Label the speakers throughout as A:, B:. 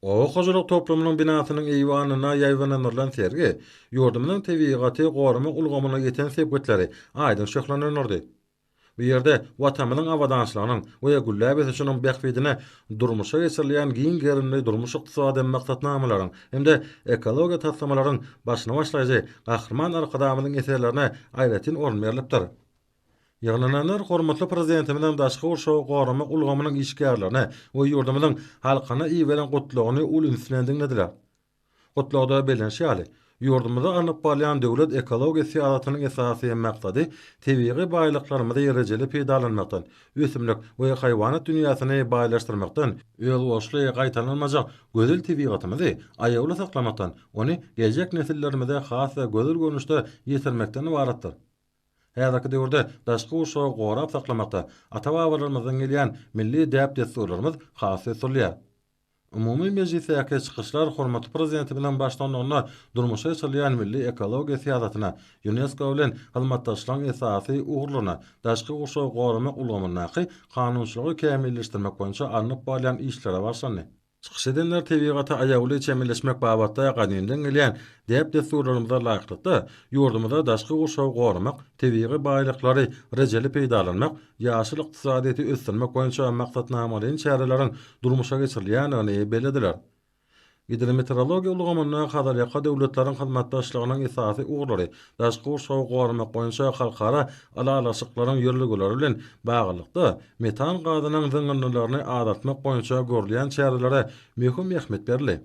A: Oba hojalyk toplumynyň binasynyň eýwanynda ýaýbaňlandyrylan sergi ýurdumyzyň tebigaty goramak ulgamynda ýeten sepgitleri aýdyň şöhlenendirdi. Bu ýerde Watanymyzyň abadançylygynyň we gülläp ösüşiniň bähbidine durmuşa geçirilýän giň gerimli durmuş-ykdysady maksatnamalaryň hem-de ekologiýa taslamalaryň başyny başlaýjy Gahryman Arkadagymyzyň eserlerine aýratyn orun berlipdir. Ýygnananlar hormatly Prezidentimiziň daşky gurşawy goramak ulgamynyň işgärlerine we ýurdumyzyň halkyna iberen Gutlagyny uly üns bilen diňlediler. Gutlagda bellenişi ýaly, ýurdumyzda alnyp barylýan döwlet ekologiýa syýasatynyň esasy maksady tebigy baýlyklarymyzy rejeli peýdalanmakdan, ösümlik we haýwanat dünýäsini baýlaşdyrmakdan, özboluşly gaýtalanmajak gözel tebigatymyzy aýawly saklamakdan, ony geljek nesillerimize has-da gözel görnüşde ýetirmekden ybaratdyr. Häzirki döwürde daşky gurşawy gorap saklamakda ata-babalarymyzdan gelýän milli däp-dessurlarymyz has ösdürilýär. Umumy mejlisdäki çykyşlar hormatly Prezidentimiziň baştutanlygynda durmuşa geçirilýän milli ekologiýa syýasatyna, Ýunesko bilen hyzmatdaşlygyň esasy ugurlaryna, daşky gurşawy goramak ulgamyndaky kanunçylygy kämilleşdirmek boýunça alnyp barylýan işlere bagyşlandy. Çykyş edenler tebigata aýawly çemeleşmek babatda gadymdan gelýän däp-dessurlarymyza laýyklykda, ýurdumyzda daşky gurşawy goramak, tebigy baýlyklary rejeli peýdalanmak, ýaşyl ykdysadyýeti ösdürmek boýunça maksatnamalaýyn çäreleriň durmuşa geçirilýändigini bellediler. Gidrometeorologiýa ulgamynda Hazarýaka döwletleriň hyzmatdaşlygynyň esasy ugurlary daşky gurşawy goramak boýunça halkara ylalaşyklaryň ýörelgeleri bilen baglylykda, metan gazynyň zyňyndylaryny azaltmak boýunça görülýän çärelere möhüm ähmiýet berildi.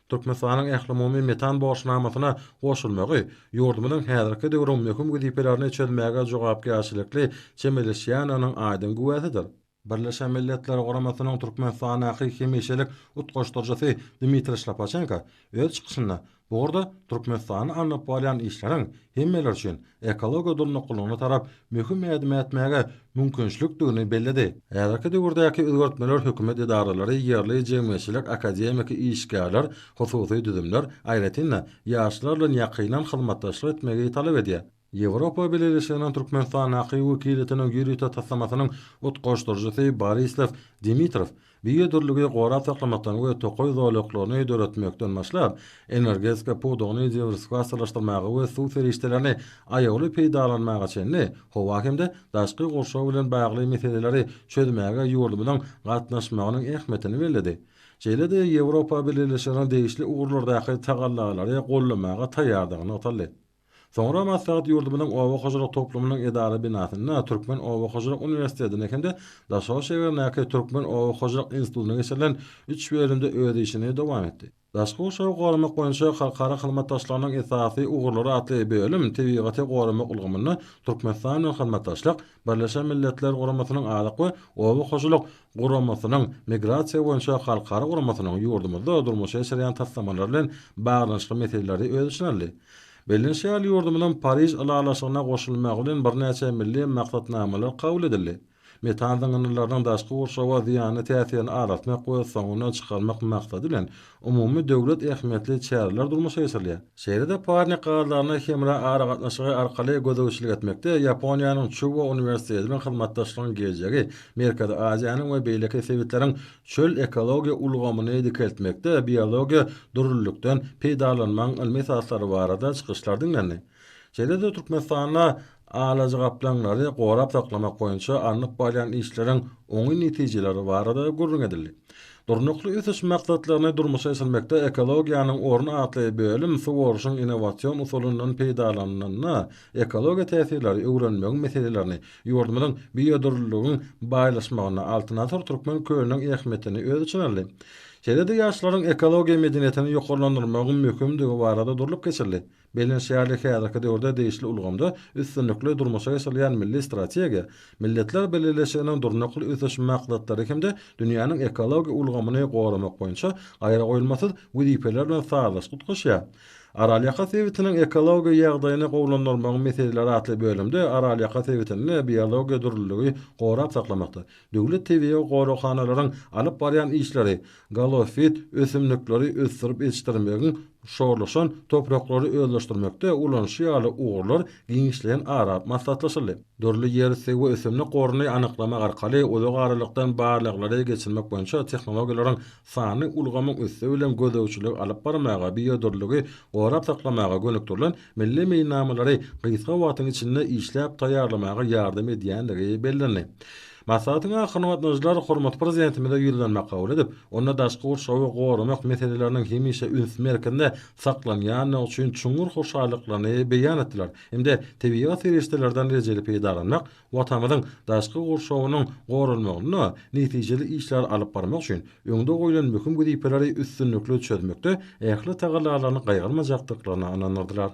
A: Türkmenistanyň Ählumumy metan borçnamasyna goşulmagy ýurdumyzyň häzirki döwrüň möhüm wezipelerini çözmäge jogapkärçilikli çemeleşýändiginiň aýdyň güwäsidir. Birleşen Milletler Guramasynyň Türkmenistandaky hemişelik utgaşdyryjysy Dmitriý Şlapaçenko öz çykyşynda bu ugurda Türkmenistanda alnyp barylýan işleriň hemmeler üçin ekologiýa durnuklylygyna tarap möhüm ädim ätmäge mümkinçilikdigini belledi. Häzirki döwürdäki özgertmeler hökümet edaralary, ýerli jemgyýetçilik, akademiki işgärler, hususy düzümler, aýratyn-da, ýaşlar bilen ýakyndan hyzmatdaşlyk etmegi talap edýär. Ýewropa Bileleşiginiň Türkmenistandaky wekiliýetiniň ýörite taslamasynyň utgaşdyryjysy Borislaw Dimitrow biodürlügi gorap saklamakdan we tokaý zolaklaryny döretmekden başlap, energetika pudagyny diwersifikasiýalaşdyrmaga we suw serişdelerini aýawly peýdalanmaga çenli howa hem-de daşky gurşaw bilen bagly meseleleri çözmäge ýurdumyzyň gatnaşmagynyň ähmiýetini belledi. Şeýle-de Ýewropa Bileleşiginiň degişli ugurlardaky tagallalary goldamaga taýýardygy nygtaldy. Soňra maslahat ýurdumyzyň oba hojalyk toplumynyň edara binasynda Türkmen oba hojalyk uniwersitetinde hem-de Daşoguz şägerindäki Türkmen oba hojalyk institutynda geçirilen üç bölümde öz işini dowam etdi. Daşky gurşawy goramak boýunça halkara hyzmatdaşlygynyň esasy ugurlary atly bölüm tebigaty goramak ulgamynda Türkmenistan bilen hyzmatdaşlyk, Birleşen Milletler Guramasynyň Azyk we oba hojalyk guramasynyň Migrasiýa boýunça halkara guramasynyň ýurdumyzda durmuşa geçirýän taslamalary bilen baglanyşykly meseleleri öz içine aldy. Bellenişi ýaly, ýurdumyzyň Pariž ylalaşygyna goşulmagy bilen birnäçe milli maksatnamalar kabul edildi. Metan zyňyndylarynyň daşky gurşawa zyýanly täsirini azaltmak we soňuna çykarmak maksady bilen, umumy döwlet ähmiýetli çäreler durmuşa geçirilýär. Şeýle-de parnik gazlaryna hemra aragatnaşygy arkaly gözegçilik etmekde Ýaponiýanyň Çuo uniwersiteti bilen hyzmatdaşlygyň geljegi, Merkezi Aziýanyň we beýleki sebitleriň çöl ekologiýa ulgamyny dikeltmekde biologiýa dürlülikden peýdalanmagyň ylmy esaslary barada çykyşlar diňlendi. Şeýle-de Türkmenistanda alajagaplaňlary gorap saklamak boýunça alnyp barýan işleriň oňyn netijeleri barada gürrüň edildi. Durnukly ösüş maksatlaryny durmuşa geçirmekde ekologiýanyň orny atly bölüm suwaryşyň innowasion usulyndan peýdalanylanda ekologiýa täsirleri öwrenmegiň meselelerini, ýurdumyzyň biodürlüligiň baýlaşmagynda Altyn asyr Türkmen kölüniň ähmiýetini öz içine aldy. Şeýle-de ýaşlaryň ekologiýa medeniýetini ýokarlandyrmagyň möhümdigi barada durlup geçildi. Bellenişi ýaly, häzirki döwürde degişli ulgamda üstünlikli durmuşa geçirilýän milli strategiýa, Milletler Bileleşiginiň Durnukly ösüş maksatlary hem-de dünýäniň ekologiýa ulgamyny goramak boýunça gaýragoýulmasyz wezipeler bilen sazlaşykly utgaşýar. Aralýaka sebitiniň ekologiýa ýagdaýyny gowulandyrmagyň meseleleri atly bölümde Aralýaka sebitinde biologiýa dürlüligi gorap saklamakda döwlet tebigy goraghanalaryň alyp barýan işleri, galofit ösümlikleri ösdürip ýetişdirmegiň şorlaşan topraklary özleşdirmekde ulanyşy ýaly ugurlar giňişleýin ara alyp maslahatlaşyldy. Dürli ýerüsti we ösümlik goruny anyklamak arkaly uzak aralykdan barlaglary geçirmek boýunça tehnologiýalaryň sanly ulgamyň üsti bilen gözegçiligi alyp barmaga, biodürlüligi gorap saklamaga gönükdirilen milli meýilnamalary gysga wagtyň içinde işläp taýýarlamaga ýardam edýändigi bellendi. Maslahatyň ahyrynda gatnaşyjylar hormatly Prezidentimize ýüzlenme kabul edip, onda daşky gurşawy goramak meseleleriniň hemişe üns merkezinde saklanýandygy üçin çuňňur hoşallyklaryny beýan etdiler hem-de tebigy serişdelerden rejeli peýdalanmak, Watanymyzyň daşky gurşawynyň goralmagynda netijeli işleri alyp barmak üçin öňde goýlan möhüm wezipeleri üstünlikli çözmekde ähli tagallalaryny gaýgyrmajakdyklaryna ynandyrdylar.